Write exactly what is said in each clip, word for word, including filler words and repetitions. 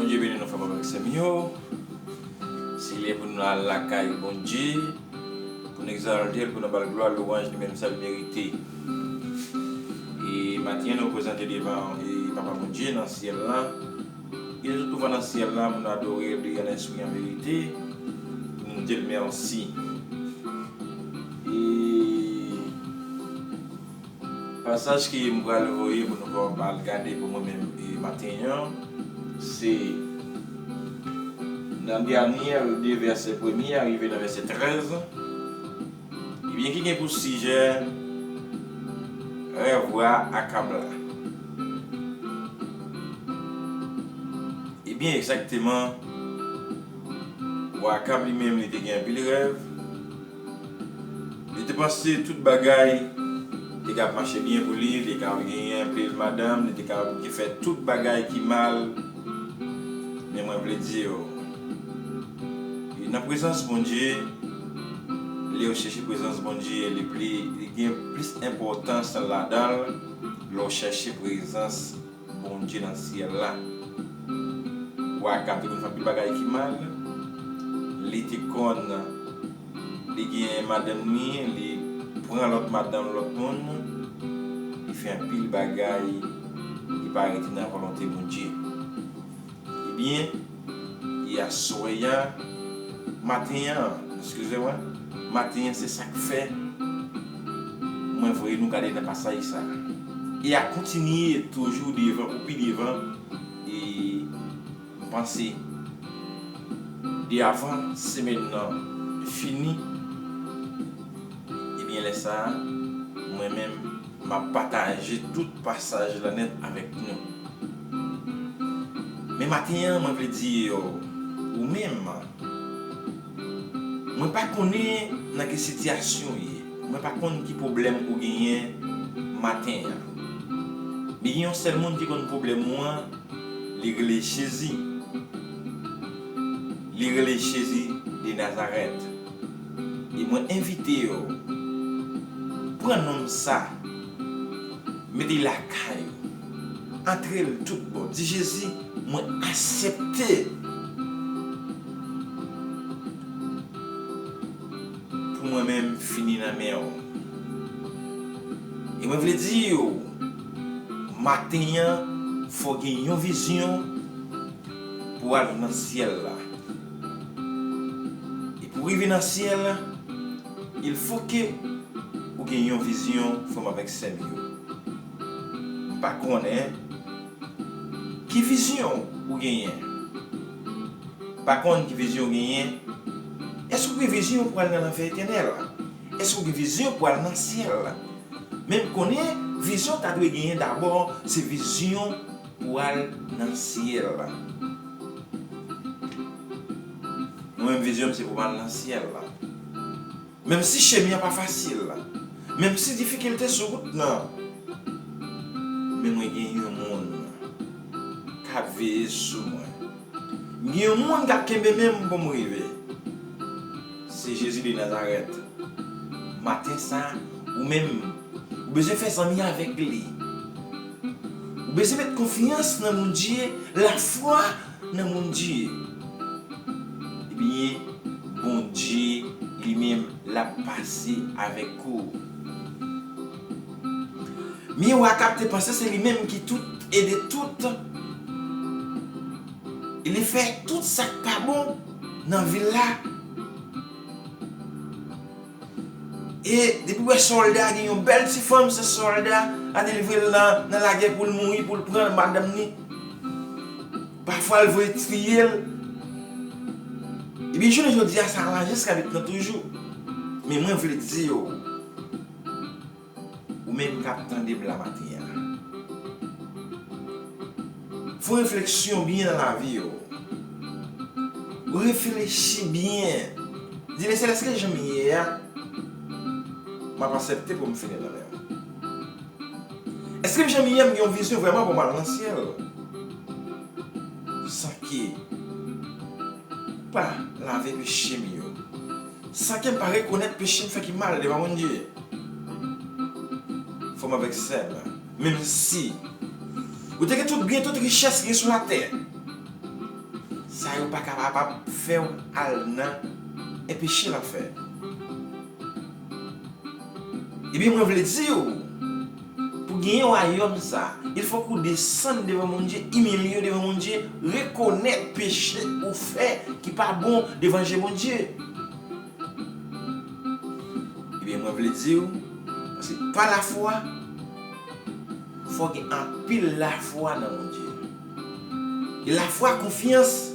Bondye beni nou, frè m avèk sè m yo. Se lè pou nou al lakay Bondye, pou nou egzalte l, pou nou ba l glwa, lwanj, li menm sèl merite. E maten an, nou prezante devan, e, Papa Bondye nan syèl la. E nou tout nan syèl la, pou nou adore li an espri, an verite, pou nou di l mèsi. E pasaj ke m pral voye pou nou kapab al gade pou mwen menm, e, maten an, se nan Danyèl de, vèsè premye a rive nan vèsè trèz. Ebyen, ki gen pou sijè rèv wa Akab la. Ebyen, egzakteman, wa Akab li menm, li te gen anpil rèv. Li te panse tout bagay te ka ap mache byen pou li, li te ka ap genyen anpil madanm, li te ka ap fè tout bagay ki mal. Men mwen vle di yo, nan prezans Bondye, lè w chèche prezans Bondye, li pli, li gen plis enpòtans ladan l lè w chèche prezans Bondye nan syèl la. Wa Akab te konn fè anpil bagay ki mal. Li te konn, li gen madanm li, li pran lòt madanm lòt moun. Li fè anpil bagay ki pa rete nan volonte Bondye. Ebyen, e aswè a, maten an, eskize mwen, maten an se sa k fè mwen voye nou gade nan pasaj sa a. E a kontinye toujou devan, pou pi devan, e m panse, de avan semèn nan fini, ebyen, lè sa a, mwen menm, m ap pataje tout pasaj la nèt avèk nou. Men maten an, mwen vle di yo, ou menm, mwen pa konnen nan ki sitiyasyon w ye. Mwen pa konn ki pwoblèm ou genyen maten an. Men gen yon sèl moun ki konn pwoblèm ou an, li rele Jezi. Li rele Jezi de Nazarèt. E mwen envite yo, pran non m sa, mete l lakay ou, antre l tout bon. Di, Jezi, mwen aksepte pou mwen menm fini nan men w. E mwen vle di yo, maten an, fò w gen yon vizyon pou w al nan syèl la. E pou w rive nan syèl la, il faut que ou gen yon vizyon, frè m avèk sè m yo. M pa konnen ki vizyon ou genyen. Pa konn ki vizyon w genyen. Èske w gen vizyon pou al nan lanfè etènèl? Èske w gen vizyon pou al nan syèl? Men m konnen vizyon w ta dwe genyen dabò, se vizyon pou al nan syèl la. Mwen menm, vizyon m se pou m al nan syèl la. Menm si chemen an pa fasil, menm si difikilte sou wout nan, men mwen gen yon moun k ap veye sou mwen. M gen yon moun k ap kenbe men m pou m rive. Se Jezi de Nazarèt. Maten sa, ou menm, ou bezwen fè zanmi avèk li. Ou bezwen met konfyans nan Bondye, lafwa nan Bondye. Ebyen, Bondye li menm, l ap pase avèk ou. Men wa Akab te panse se li menm ki tout e de tout. E li fè tout sa k pa bon nan vil la. E depi w wè sòlda gen yon bèl ti fanm, se sòlda a delivre l nan, nan lagè pou l mouri, pou l pran madanm ni. Pafwa l voye tiye l. Ebyen, jounen jodi a, sa lajens k abit nan toujou. Men mwen vle di yo, ou menm k ap tande m la maten an, fè yon refleksyon byen nan lavi w. Reflechi byen. Di Lesyèl, èske jan m ye a, m ap aksepte pou m fini nan men w? Èske jan m ye a, m gen yon vizyon vrèman pou m al nan syèl? San ke m pa lave peche m yo, san ke m pa rekonèt peche m fè ki mal devan Bondye. Frè m avèk sè m, menm si ou te gen tout byen, tout richès ki gen sou latè, Sa yo pa kapab fè w al nan enpeche lanfè. Ebyen, mwen vle di w, pou genyen wayòm sa, il fòk ou desann devan Bondye, imilye w devan Bondye, rekonèt peche ou fè ki pa bon devan je Bondye. Ebyen, mwen vle di w, paske pa lafwa, fò gen anpil lafwa nan Bondye. E lafwa, konfyans,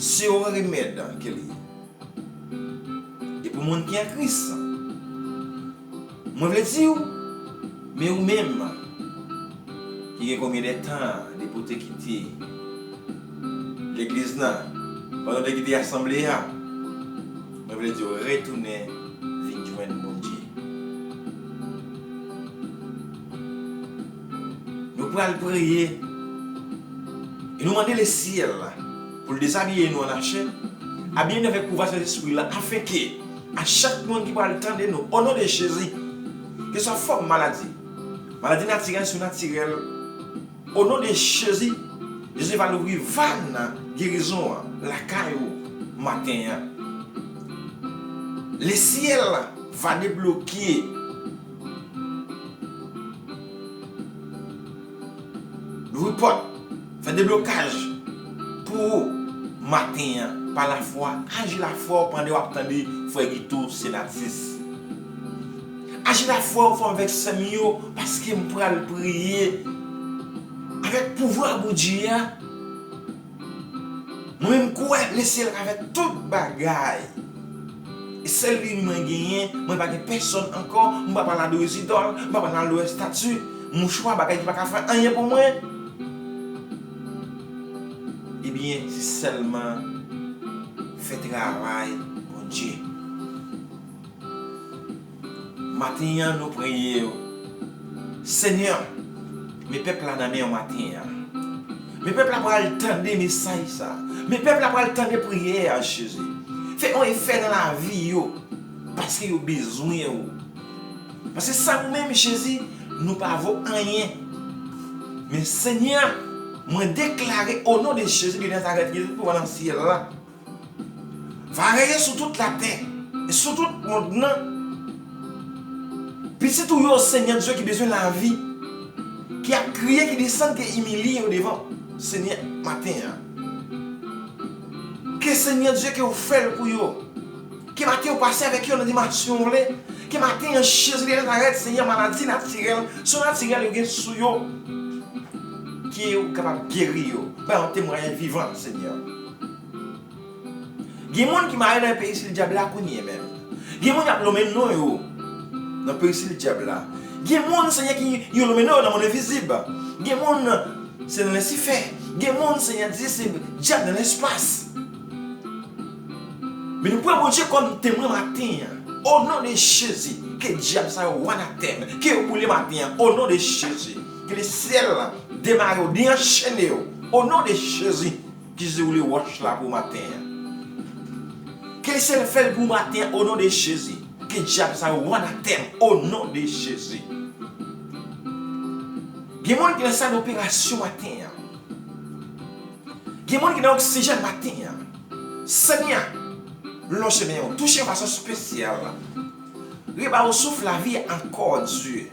se yon remèd ke li ye. E pou moun ki an Kris, mwen vle di w, men ou menm ki gen konbyen de tan depi w te kite legliz nan, pandan w te kite asanble a, mwen vle di w retounen vin jwenn Bondye. Nou pral priye e nou mande Lesyèl la pou l dezabiye nou an lachè, abiye nou avèk pouvwa Sentespri la, afenke a chak moun ki pral tande nou, o non de Jezi, keswa fòm maladi, maladi natirèl, sinatirèl, o non de Jezi, Jezi va louvri vàn gerizon an lakay ou maten an. Lesyèl va debloke. Louvri pòt, fè deblokaj pou ou maten an, pa lafwa. Aji lafwa w pandan w ap tande frè Guito Senatus. Aji lafwa w fè avèk sè m yo, paske m pral priye avèk pouvwa Bondye a. Mwen menm kwè Lesyèl ka fè tout bagay. E sèl li mwen genyen, mwen pa gen pèsonn ankò, mwen pa pral adore zidòl, mwen pa pral adore estati, mouchwa, bagay ki pa ka fè anyen pou mwen. Ebyen, se sèlman fè travay Bondye. Maten an, nou priye yo. Senyè, men pèp la nan men w maten an. Men pèp la pral tande mesaj sa. Men pèp la pral tande priyè a, Jezi. Fè yon efè nan lavi yo, paske yo bezwen ou. Paske san ou menm, Jezi, nou pa vo anyen. Men Senyè, mwen deklare o non de Jezi de Nazarèt, Jezi ki nan syèl la, va reye sou tout latè e sou tout mond nan. Pitit ou yo, Senyè Dye, ki bezwen lavi, ki ap kriye, ki desann, ki imilye yo devan Senyè maten an. Ke Senyè Dye, ke ou fè l pou yo. Ke maten yo pase avèk yo nan dimansyon w vle. Ke maten an, Jezi de Nazarèt, Senyè, maladi natirèl, sinatirèl yo gen sou yo, ke ou kapab geri yo. Bay yon temwayaj vivan, Senyè. Gen moun ki mare nan peyi sila dyab la kounye a menm. Gen moun y ap lonmen non yo nan peyi sila dyab la. Gen moun, Senyè, ki yo lonmen non yo nan mond envizib. Gen moun, se nan lensifè. Gen moun, Senyè Dye, se dyab nan lespas. Men nou pran Bondye kòm temwen maten an. O non de Jezi, ke dyab sa yo anatèm, ke yo boule maten an. O non de Jezi, ke lesyèl demare yo, dechanchene yo. O non de Jezi, ke Jezi woule wòch la pou maten an. Ke lesyèl fè l pou maten an, o non de Jezi. Ke dyab sa yo anatèm, o non de Jezi. Gen moun ki nan sal operasyon maten an. Gen moun ki nan oksijèn maten an. Senyè, lonje men w, touche yon fason espesyal. Reba w souf lavi ankò, Dye.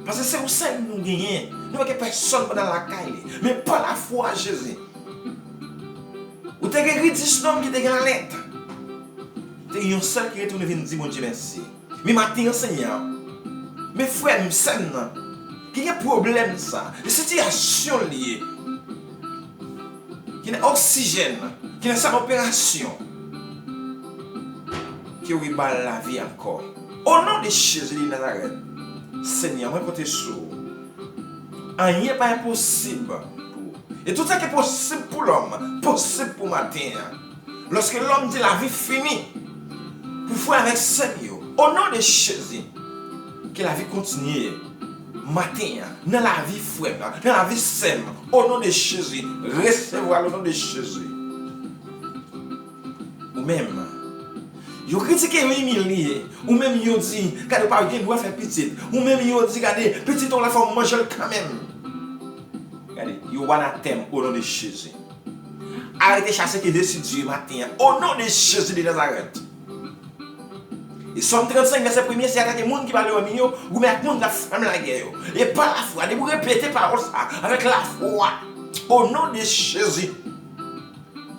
Paske se ou sèl nou genyen. Nou pa gen pèsonn pou n al lakay li. Men pa lafwa, Jezi, ou te geri dis nonm ki te gen lalèp. Te gen yon sèl ki retounen vin di Bondye mèsi. Men maten an, Senyè, men frè m, sè m nan, ki gen pwoblèm sa, e sitiyasyon l ye, ki nan oksijèn, ki nan sal operasyon, ke w riba l lavi ankò. O non de Jezi de Nazarèt, Senyè, mwen konte sou ou. Anyen pa enposib pou ou. E tout sa ki posib pou lòm, posib pou maten an. Lòske lòm di lavi fini pou frè avèk sè m yo, o non de Jezi, ke lavi kontinye maten an, nan lavi frè m nan, nan lavi sè m, o non de Jezi, resevwa l o non de Jezi. Ou menm, yo kritike, yo imilye, ou menm yo di, gade, ou pa gen dwa fè pitit, ou menm yo di, gade, pitit ou la fò w manje l kanmenm. Gade, yo anatèm o non de Jezi. arete chase ki desidye maten an. O non de Jezi de Nazarèt. E Sòm trannsenk, vèsè premye, se atake moun ki pa lwen mi yo, goumen ak moun k ap fè m lagè yo. E pa lafwa, depi w repete pawòl sa a, avèk lafwa, o non de Jezi,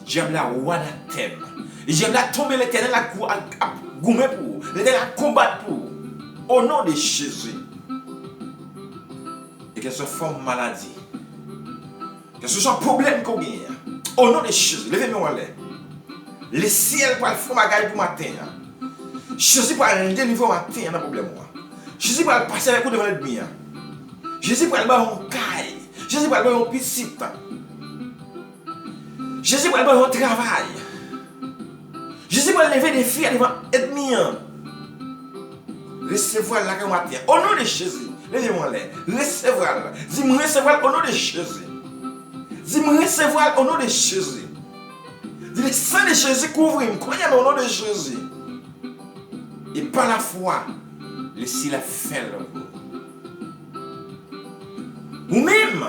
dyab la ou anatèm. Dyab la tonbe, Letènèl ap gou-, ap, ap goumen pou ou. Letènèl ap konbat pou ou. O non de Jezi. E kèlkeswa fòm maladi, kèlkeswa pwoblèm ke w genyen an, o non de Jezi, leve men w anlè. Lesyèl pral fè yon bagay pou maten an. Jezi pral delivre w maten an nan pwoblèm ou an. Jezi pral pase avèk ou devan lènmi an. Jezi pral ba w yon kay. Jezi pral ba w yon pitit. Jezi pral ba w yon travay. Jezi pral leve defi a devan ènmi an. Resevwa l lakay ou maten an. O non de Jezi, leve men w anlè. Resevwa l. Di, "M resevwa l o non de Jezi." Di, "M resevwa l o non de Jezi." Di, "Le san de Jezi kouvri m kounye a o non de Jezi." E pa lafwa, Lesyèl ap fè l pou ou. Ou menm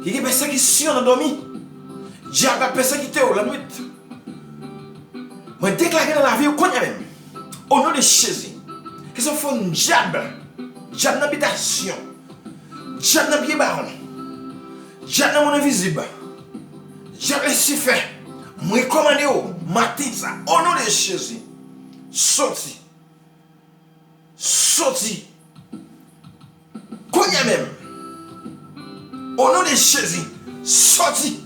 ki gen pèsekisyon nan dòmi, dyab ap pèsekite w lannwit. Mwen deklare nan lavi w kounye a menm, o non de Jezi, ke se fòm dyab, dyab nan bitasyon, dyab nan pye bawon, dyab nan mond envizib, dyab Lisifè, mwen rekòmande w maten sa, o non de Jezi, soti. Soti. Kounye a menm. O non de Jezi, soti.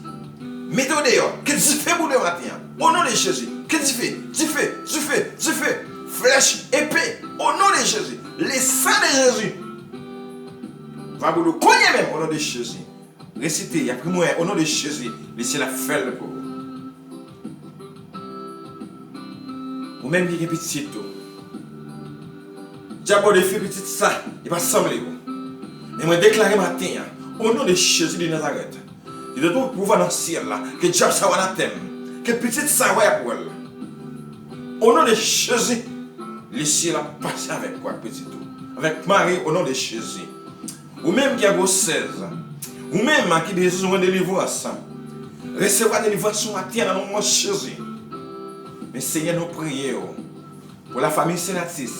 Mete w deyò. Ke dife boule maten an. O non de Jezi, ke dife, dife, dife, dife. Flèch, epe. O non de Jezi. Le san de Jezi va boule w kounye a menm, o non de Jezi. Resite, y ap ri mwen, o non de Jezi, Lesyèl ap fè l pou ou. Ou menm ki gen pitit ou, dyab ba w defi pitit sa, li pa sanble ou. Men mwen deklare maten an, o non de Jezi de Nazarèt, ki te tou pouvwa nan syèl la, ke dyab sa w anatèm, ke pitit sa wè y ap wè l. O non de Jezi, Lesyèl ap pase avèk ou ak pitit ou, avèk mari, o non de Jezi. Ou menm ki an gwosès, ou menm ki bezwen delivrans, resevwa delivrans ou maten an nan non Jezi. Men Senyè, nou priye w pou lafanmi Senatus,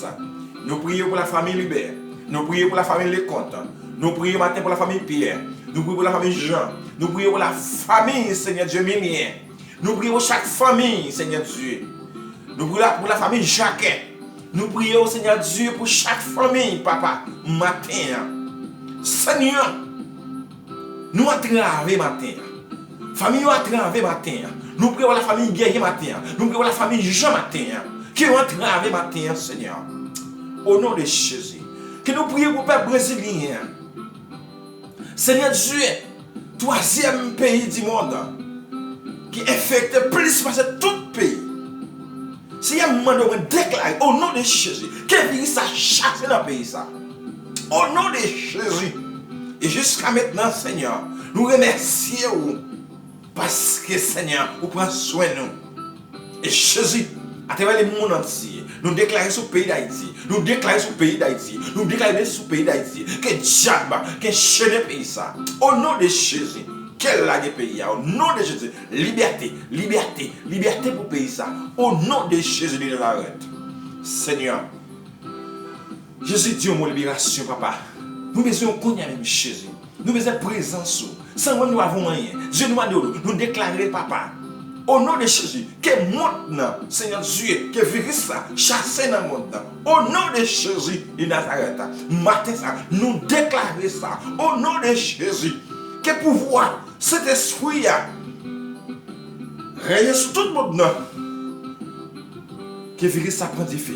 nou priye w pou lafanmi Libè, nou priye w pou lafanmi Lekont, nou priye w maten pou lafanmi Pyè, nou priye w pou lafanmi Jan, nou priye w pou lafanmi, Senyè Dye, Milyen. Nou priye pou chak fanmi, Senyè Dye. Nou priye pou lafanmi Jakè. Nou priye w, Senyè Dye, pou chak fanmi, papa, maten an. Senyè, nou antrave maten an. Fanmi yo antrave maten an. Nou priye pou lafanmi Guerrier maten an. Nou priye pou lafanmi Jean maten an. Ke yo antrave maten an, Senyè. O non de Jezi. Ke nou priye pou pèp brezilyen an. Senyè Dye, twazyèm peyi di mond ki enfekte plis pase tout peyi. Senyè, m mande w, mwen deklare, o non de Jezi, ke viris sa chase nan peyi sa. O non de Jezi. E jiska mentnan, Senyè, nou remèsye w. Paske, Senyè, ou pran swen nou. E Jezi, atravè lemonn antye, nou deklare sou peyi Dayiti, nou deklare sou peyi Dayiti, nou deklare sou peyi Dayiti, ke dyab, ke chene peyi sa. O non de Jezi, ke l lage peyi a. O non de Jezi, libète, libète, libète pou peyi sa. O non de Jezi de Nazarèt. Senyè, Jezi, di yon mo liberasyon, papa. Nou bezwen w kounye a menm, Jezi. Nou bezwen prezans ou. San ou menm nou pa vo anyen. Dye, nou mande w, nou deklare, papa. O non de Jezi, ke mond nan, Senyè Dye, ke viris la chase nan mond nan. O non de Jezi de Nazarèt, maten sa, nou deklare sa. O non de Jezi, ke pouvwa Sentespri a règne sou tout mond nan. Ke viris sa pran dife.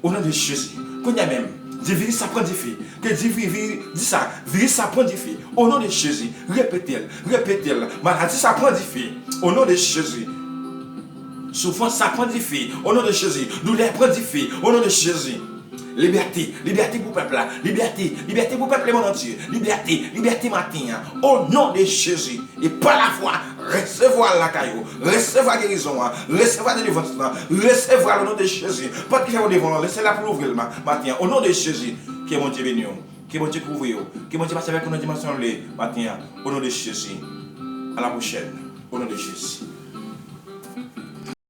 O non de Jezi. Kounye a menm, di viris sa pran dife. Ke di vi-, vi-, di sa, viris sa pran dife. O non de Jezi. Repete l, repete l. Maladi sa pran dife. O non de Jezi. Soufrans sa pran dife. O non de Jezi. Doulè pran dife. O non de Jezi. Libète, libète pou pèp la. Libète, libète pou pèp lemonn antye. Libète, libète maten an. O non de Jezi. E pa lafwa, resevwa l lakay ou. Resevwa gerizon an. Resevwa delivrans lan. Resevwa l o non de Jezi. Pòt ki fèmen devan w, lese l pou l ouvri l ma-, maten an. O non de Jezi. Ke Bondye beni w. Ke Bondye kouvri w. Ke Bondye pase avèk ou nan dimansyon l vle maten an. O non de Jezi. A la pwochèn. O non de Jezi.